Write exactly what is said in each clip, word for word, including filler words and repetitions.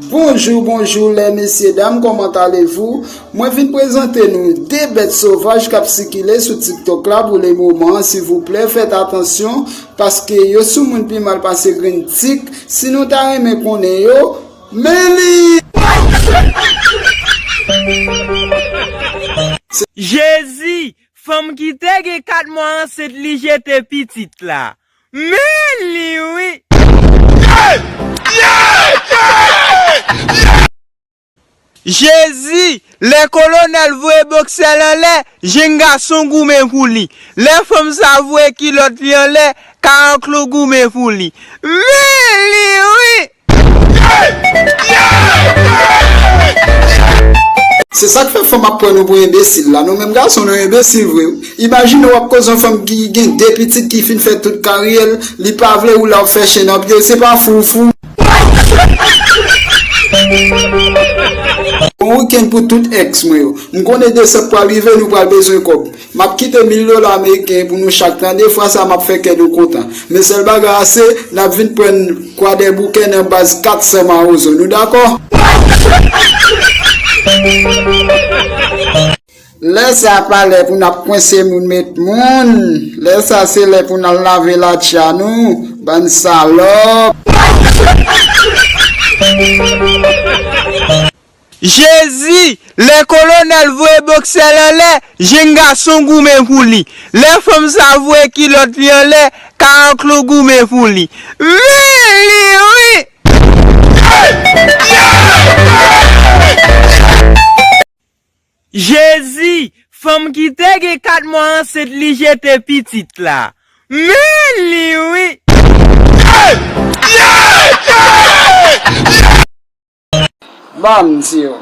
Bonjou, bonjou, lè mesye dam, comment allez-vous? Mwen vin prezante nou de bèt sovaj k ap sikile sou TikTok la pou le moman an, silvouplè, fèt atansyon, paske yo sou moun pi mal pase grenn tik. Si nou ta renmen konnen yo, men li! Jezi, fanm ki te gen kat mwa ansent li jete pitit la. Men li wi! Jezi, lè kolonèl voye boksè l anlè, jenn gason goumen pou li. Lè fanm sa voye kilòt li anlè, Karanklou goumen pou li. Men li wi! Se sa k fè fanm ap pran nou pou enbesil la. Nou menm gason nou enbesil vre wi. Imajine w ap koze yon fanm ki gen de pitit ki fin fè tout karyè l, li pa vle ou la w ap fè chen nan pye l, se pa fou w fou. Bon wikenn pou tout èks mwen yo. M konnen desant pral rive, nou pral bezwen kòb. M ap kite mil dola ameriken pou nou chak, tande, fwa sa m ap fè kè nou kontan. Men sèl bagay a se, n ap vin pran Kwadèboukè nan baz kat san Mawozo. Nou dakò? Lè sa pa lè pou n ap kwense moun met moun. Lè sa se lè pou n al lave latcha nou, bann salòp. Jezi, lè kolonèl voye boksè l anlè, jenn gason goumen pou li. Lè fanm sa voye kilòt li anlè, Karanklou goumen pou li. Men li wi! Jezi, fanm ki te gen kat mwa ansent li jete pitit la. Men li wi! Ban m di w.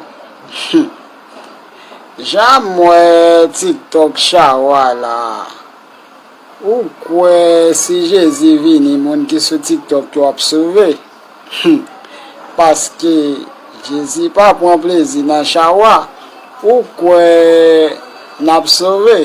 Jan m wè TikTok Chawa la, ou kwè si Jezi vini, moun ki sou TikTok yo ap sove? Paske Jezi pa pran plezi nan chawa, ou kwè n ap sove?